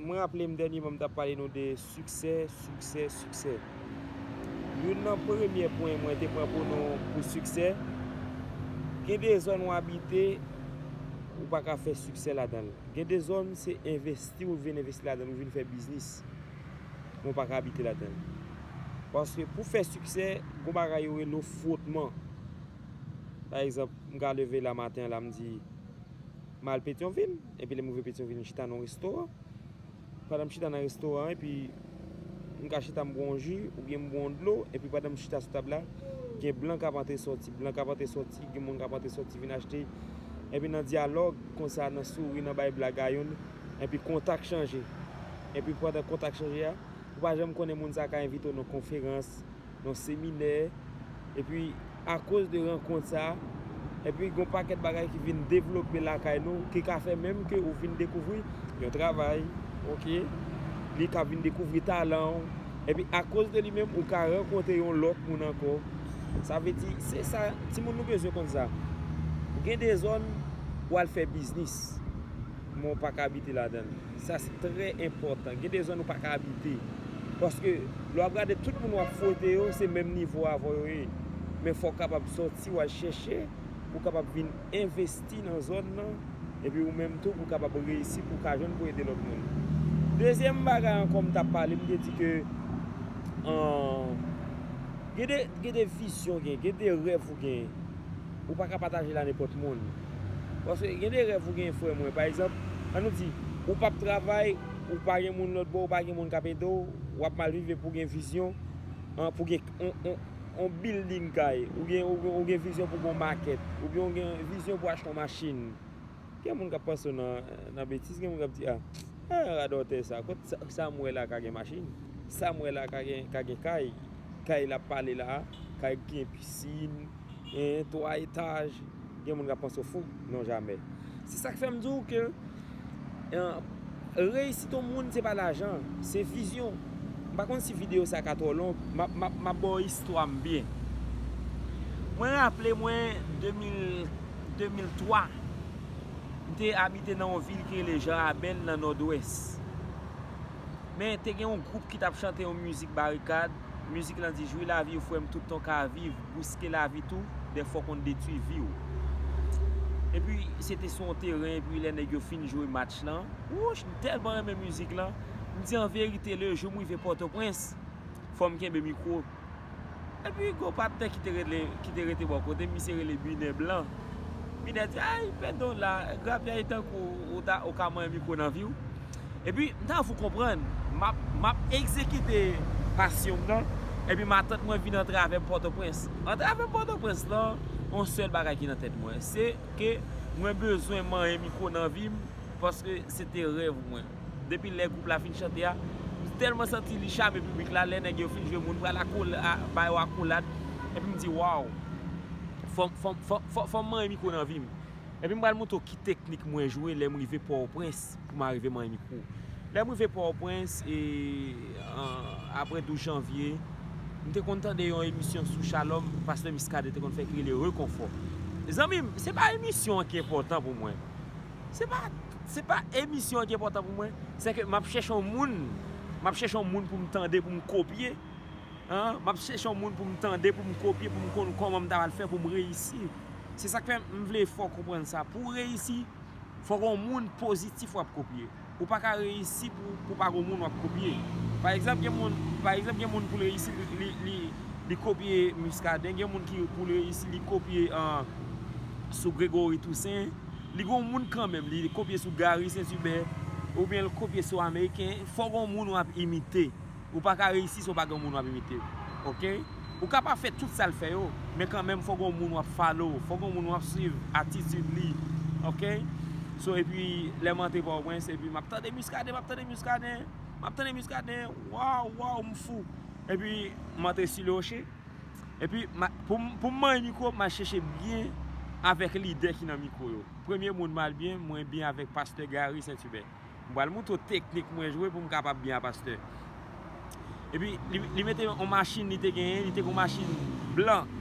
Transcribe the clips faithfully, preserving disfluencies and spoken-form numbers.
Mwen raple m dènyèman m t ap pale nou de siksè, siksè, siksè. Youn nan premye pwen mwen te pran pou nou pou siksè, gen de zòn w abite, ou pa ka fè siksè ladan l. Gen de zòn se envesti, ou vin envesti ladan l, ou vin fè biznis. Men w pa ka abite ladan l. Paske pou fè siksè, gon bagay yo rele w fwotman. Pa egzanp, m ka leve la maten an la, m di, m al Petyonvil, epi lè m rive Petyonvil, m chita nan yon restoran. Pandan m chita nan restoran an, epi m ka chita m bwè yon ji, oubyen m bwè yon dlo, epi pandan m chita sou tab la, gen blan k ap antre sòti, blan k ap antre sòti, gen moun k ap antre sòti vin achte. Epi nan dyalòg, konsa, nan souri, nan bay blag a youn, epi kontak chanje. Epi pandan kontak chanje a, ou pa janm konnen moun sa ka envite w nan konferans, nan seminè, epi akoz de rankont sa, epi gon pakèt bagay ki vin devlope lakay nou, ki ka fè menm ke ou vin dekouvri yon travay, oke, li ka vin dekouvri talan w, epi akoz de li menm, ou ka rankontre yon lòt moun ankò. Sa vle di, se sa, timoun nou bezwen konn sa. Gen de zòn, w al fè biznis, men w pa ka abite ladan l. Sa se trè enpòtan. Gen de zòn ou pa ka abite. Paske lè w ap gade tout moun w ap fwote yo, se menm nivo avè w yo ye. Men fò w kapab sòti, w al chèche, pou w kapab vin envesti nan zòn nan, epi ou menm tou, pou w kapab reyisi, pou w ka jwenn pou ede lòt moun. Dezyèm bagay ankò, m t ap pale, m te di ke, an, gen de, gen de vizyon gen, gen de rèv ou gen. Ou pa ka pataje l a nenpòt moun. Paske gen de rèv ou gen, frè mwen. Pa egzanp, ann nou di, ou p ap travay, ou pa gen moun lòt bò, ou pa gen moun k ap ede w, w ap mal viv epi w gen vizyon, an, pou gen on, on, on building kay, ou gen, ou, ou gen vizyon pou gon makèt, oubyen ou gen vizyon pou achte yon machin. Gen moun k ap panse w nan, nan betiz, gen moun k ap di, a, a, radòtè sa, kot sa, sa m wè la ka gen machin, sa m wè la ka gen, ka gen kay, kay l ap pale la, kay gen pisin, en, twa etaj, gen moun k ap panse w fou, non jamè. Se sa k fè m di w ke, en, reyisit yon moun, se pa lajan, se vizyon. M pa konn si videyo sa ka twò long, m ap, m ap, m ap ba w istwa m byen. Mwen raple mwen de mil, de mil twa, m te abite nan yon vil ki rele Jan Rabèl nan Nòdwès. Men te gen yon gwoup ki t ap chante yon mizik barikad. Mizik lan di, jwi lavi w frè m, tout tan w ka viv, bouske lavi tou, dèfwa w konn detwi vi w. Epi, se te sou yon teren, epi lè nèg yo fin jwe match lan, wouch, m tèlman renmen mizik lan, m di, an verite, le jou m rive Pòtoprens, fò m kenbe mikwo. Epi, gon patnè ki te rele, ki te rete bò kote m, misye rele Binè Blan. Binè di, ay, Pèdo la, grapyay tankou ou ta, ou ka manyen mikwo nan vi w. Epi, m ta fè w konprann, m ap, m ap egzekite pasyon m nan, epi matant mwen vin antre avè m Pòtoprens. Antre avè m Pòtoprens lan, yon sèl bagay ki nan tèt mwen, se ke mwen bezwen manyen mikwo nan vi m, paske se te rèv mwen. Depi lè gwoup la fin chante a, m tèlman santi li chame piblik la, lè nèg yo fin jwe, moun pral akola-, a, ba yo akolad, epi m di, waw, fò, fò, fò, fò, fò m manyen mikwo nan vi m. Epi m pral montre w ki teknik mwen jwe lè m rive Pòtoprens pou m arive manyen mikwo. Lè m rive Pòtoprens, e, an, apre douz janvye, m te konn tande yon emisyon sou Shalom, pastè Muscadin te konn fè ki rele Rekonfò. Zanmi m, se pa emisyon an ki enpòtan pou mwen. Se pa, se pa emisyon an ki enpòtan pou mwen. Se ke m ap chèche yon moun, m ap chèche yon moun pou m tande, pou m kopye. An, m ap chèche yon moun pou m tande, pou m kopye, pou m konn kòman m ta pral fè pou m reyisi. Se sa k fè m vle fè w konprann sa. Pou w reyisi, fòk yon moun pozitif w ap kopye. Ou pa ka reyisi pou, pou pa gon moun w ap kopye. Pa egzanp, gen moun, pa egzanp, gen moun pou l reyisi, li, li, li, li kopye Muscadin, gen moun ki pou l reyisi, li kopye, an, sou Gregory Toussaint, li gon moun kanmenm, li kopye sou Gary Saint-Hubert, oubyen l kopye sou Ameriken, fòk gon moun w ap imite. Ou pa ka reyisi si w pa gen moun w ap imite. Oke? Ou ka pa fè tout sa l fè yo, men kanmenm fòk gon moun w ap follow, fòk gon moun w ap swiv atitid li. Oke? So, epi, lè m antre Pòtoprens, epi m ap tande Muscadin, m ap tande Muscadin, m ap tande Muscadin, waw, waw, m fou. Epi, m antre Sous le Rocher. Epi, m a, pou m, pou m manyen mikwo, m al chèche byen avèk lidè ki nan mikwo yo. Premye moun m al byen, mwen byen avèk pastè Gary Saint-Hubert. M pral montre w teknik mwen jwe pou m kapab byen a pastè. Epi, li, li mete yon machin li te genyen, li te gen yon machin blan.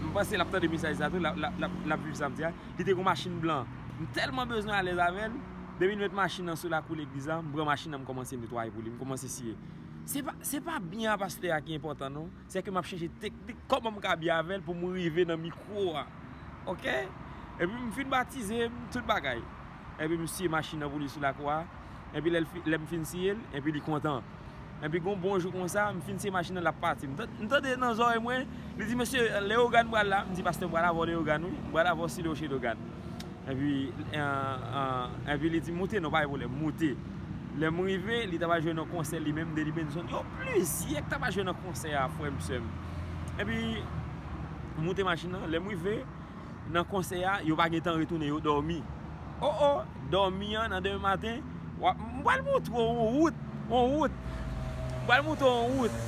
M panse l ap tande mesaj sa tou, l ap, l ap, l ap, l ap viv sa m di a. Li te gen yon machin blan. M tèlman bezwen alèz avè l, Depi l met machin nan sou lakou legliz la, m pran machin nan, m kòmanse netwaye pou li, m kòmanse siye. Se pa, se pa byen a pastè a ki enpòtan, non. Se ke m ap chèche teknik, kòman m ka byen avè l pou m rive nan mikwo a. Oke? Epi m fin batize, m tout bagay. Epi m siye machin nan pou li sou lakou a. Epi lè l fi-, lè m fin siye l, epi li kontan. Epi gon bon jou konsa, m fin siye machin nan, l ap pati. M tan-, m tande nan zòrèy mwen, li di, "Mesye, Leyogàn pral la." M di, "Pastè, m pral avè w Leyogàn, wi. M pral avè w sou Roche Leyogàn." Epi, an, an, epi li di, "Moute non, pa gen pwoblèm, moute." Lè m rive, li ta pral jwe nan konsè li menm, Deli Benson. Yo plizyè ki ta pral jwe nan konsè a, frè m, sè m. Epi, m moute machin nan, lè m rive nan konsè a, yo pa gen tan retounen, yo dòmi. O, o, dòmi an, nan demen maten, w ap, m pral montre w yon wout, yon wout. M pral montre w yon wout.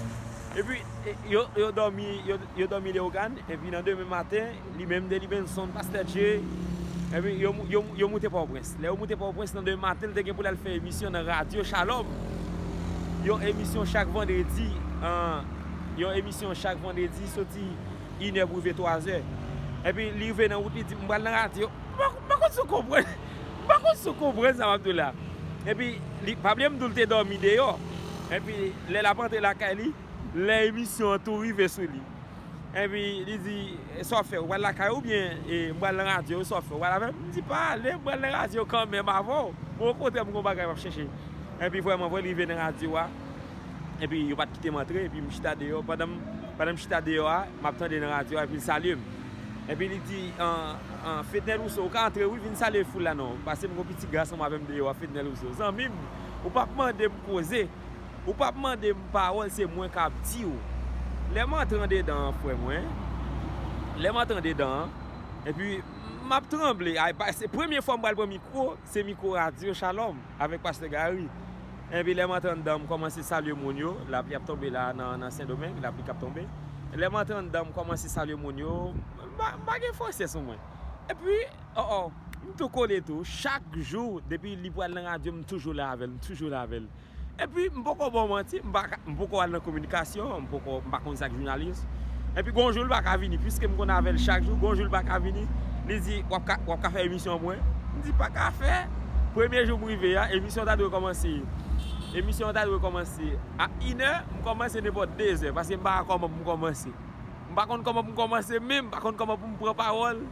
Epi, e, yo, yo dòmi, yo, yo dòmi Leyogàn, epi nan demen maten, li menm Deli Benson, Pastè Dje, epi yo, yo, yo moute Pòtoprens. Lè yo moute Pòtoprens, nan demen maten, li te gen pou l al fè emisyon nan Radyo Shalom. Yon emisyon chak vandredi, an, yon emisyon chak vandredi, soti inè pou rive twazè. Epi li rive nan wout, li di, "M pral nan radyo." M pa, m pa konn si w konprann. M pa konn si w konprann sa m ap di w la. Epi, li, pa bliye m di w l te dòmi deyò. Epi, lè l ap antre lakay li, lè emisyon an tou rive sou li. Epi, li di, "Sa w ap fè? Ou pral lakay ou oubyen, e, m pral nan radyo, sa w ap fè? Ou pral avè m?" M di, "Pa ale, m pral nan radyo kanmenm avè w." Mwen, okontrè, m gon bagay m ap chèche. Epi, vrèman vre, li rive nan radyo a. Epi, yo pa t kite m antre. Epi, m chita deyò. Pandan m, pandan m chita deyò a, m ap tande nan radyo a. Epi, l salye m. Epi, li di, "An, an, Fednel Rousseau, ou ka antre, wi, vin salye foul la, non. Pase m gon pitit gason m avè m deyò a, Fednel Rousseau. Zanmi m, ou p ap mande m koze. Ou p ap mande m pawòl, se mwen k ap di w." Lè m antre andedan an, frè mwen, lè m antre andedan an, epi m ap tranble. Ay, pa, se premye fwa m pral pran mikwo, se mikwo Radyo Shalom avèk Pastè Gary. Epi lè m antre anndan, m kòmanse salye moun yo. Lapli ap tonbe la nan, nan Sendomeng, lapli k ap tonbe. Lè m antre anndan, m kòmanse salye moun yo. M pa, m pa gen fransè sou mwen. Epi, o, o, m tou kole tou. Chak jou, depi li pral nan radyo, m toujou la avè l, m toujou la avè l. Epi, m poko ba w manti, m pa ka, m poko al nan kominikasyon, m poko, m pa konn sa k jounalis. Epi, gon jou, l pa ka vini, piske m konn avè l chak jou, gon jou, l pa ka vini. Li di, "W ap ka, w ap ka fè emisyon pou mwen?" M di, "Pa ka fè." Premye jou m rive a, emisyon ta dwe kòmanse. Emisyon ta dwe kòmanse a inè, m kòmanse nenpòt dezè, paske m pa ka kòman pou m kòmanse. M pa konn kòman pou m kòmanse, menm, m pa konn kòman pou m pran pawòl.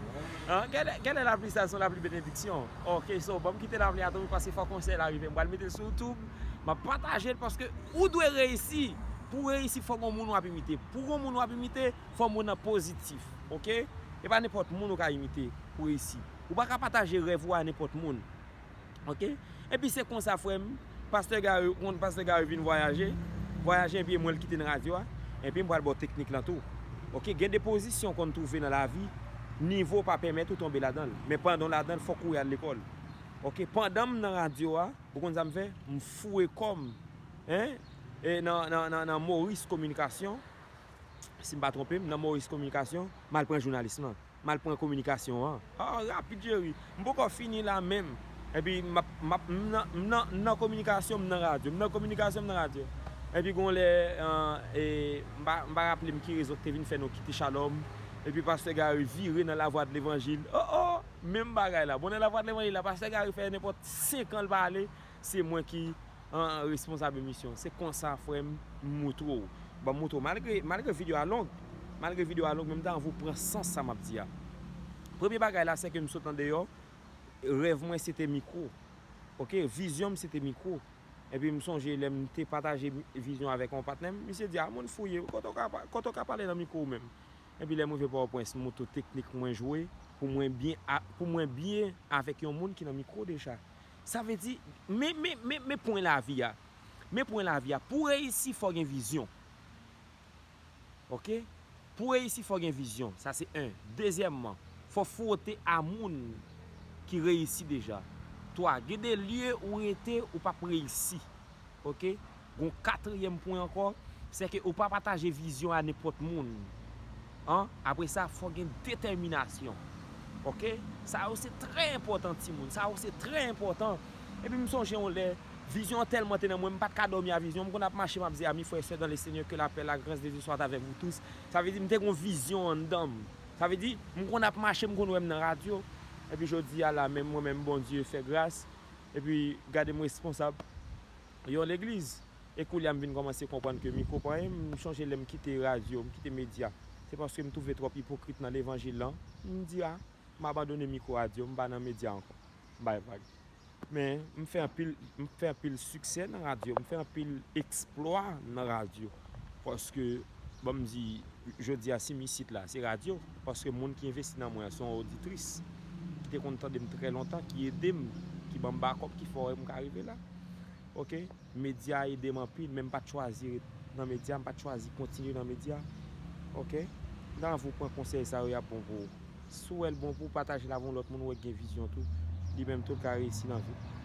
An, quelle, quelle est la pluie, ça, c'est la pluie bénédiction. Ok, so, ban m kite lapli a tonbe, paske fò konsèy la rive. M pral mete l sou YouTube, m ap pataje l, paske ou dwe reyisi. Pou w reyisi, fò gon moun w ap imite. Pou gon moun w ap imite, fò moun nan pozitif. Ok? E pa nenpòt moun ou ka imite pou w reyisi. Ou pa ka pataje rèv ou a nenpòt moun. Ok? Epi se konsa, frè m, Pastè Gary, ou konn Pastè Gary vin vwayaje, vwayaje, epi e mwen l kite nan radyo a, epi m pral ba w teknik lan tou. Ok? Gen de pozisyon w konn twouve nan lavi, nivo w pa pèmèt ou tonbe ladan l. Men pandan w ladan l, fòk ou al lekòl. Ok? Pandan m nan radyo a, ou konn sa m fè? M foure kò m, en? E nan, nan, nan, nan Maurice Communication, si m pa twonpe m, nan Maurice Communication, m al pran jounalis lan. M al pran kominikasyon an. Ah, rapid, Jerry. M poko fini la menm. Epi, m ap, m ap, m nan, m nan, m nan kominikasyon, m nan radyo. M nan kominikasyon, m nan radyo. Epi, gon lè, an, e, m pa, m pa raple m ki rezon ki te vin fè nou kite Shalom. Epi, Pastè Gary vire nan Lavwadlevanjil. Oh, oh! Menm bagay la. Bon, nan Lavwadlevanjil la, Pastè Gary fè nenpòt senk an l pa ale. Se mwen ki an, responsab emisyon. Se konsa, frè m, m moutre w. Ban m moutre w. Malgre, malgre videyo a long, malgre videyo a long, men m ta anvi w pran sans sa m ap di a. Premye bagay la, se ke m sot andeyò, rèv mwen se te mikwo. Ok, vizyon m se te mikwo. Epi m sonje lè m te pataje mi-, vizyon avèk yon patnè m, misye di, "A, moun fouye, kote w ka pa-, kote w ka pale nan mikwo ou menm?" Epi lè m rive Pòtoprens, m montre w teknik mwen jwe pou mwen byen a-, pou mwen byen avèk yon moun ki nan mikwo deja. Sa vle di, men, men, men, men pwen lavi a. Men pwen lavi a. Pou w reyisi, fò w gen vizyon. Ok? Pou w reyisi, fò w gen vizyon. Sa se en. Dezyèmman, fò w fwote a moun ki reyisi deja. Twa, gen de lye ou rete, ou p ap reyisi. Ok? Gon katriyèm pwen ankò, se ke ou pa pataje vizyon a nenpòt moun. An? Apre sa, fò w gen detèminasyon. Ok? Sa yo se trè enpòtan, timoun. Sa yo se trè enpòtan. Epi m sonje yon lè, vizyon an tèlman te nan mwen, m pa t ka dòmi a vizyon. M konn ap mache, m ap di, "Amis, frères, sœurs dans le Seigneur, que la paix, la grâce de Dieu soit avec vous tous." Sa vle di, m te gon vizyon anndan m. Sa vle di, m konn ap mache, m konn wè m nan radyo. Epi jodi a la, menm mwen menm, Bondye fè gras. Epi gade m responsab yon legliz. E koulye a m vin kòmanse konprann ke mikwo pa anyen. M chonje lè m kite radyo, m kite medya, se paske m twouve twòp ipokrit nan levanjil lan. M di, a, m abandone mikwo radyo, m pa nan medya ankò. M bay vag. Men m fè anpil, m fè anpil siksè nan radyo, m fè anpil eksplwa nan radyo. Paske, bon, m di, jodi a, si m isit la, se radyo. Paske moun ki envesti nan mwen an, se yon oditris ki te konn tande m trè lontan, ki ede m, ki ban m bakòp, ki fè m ka rive la. Oke? Medya ede m anpil, men m pa t chwazi ret nan medya, m pa t chwazi kontinye nan medya. Oke? M ta anvi w pran konsèy sa yo, y ap bon pou ou. Si w wè l bon pou w, pataje l avè yon lòt moun ou wè k gen vizyon tou. Li menm tou, l ka reyisi nan vi l.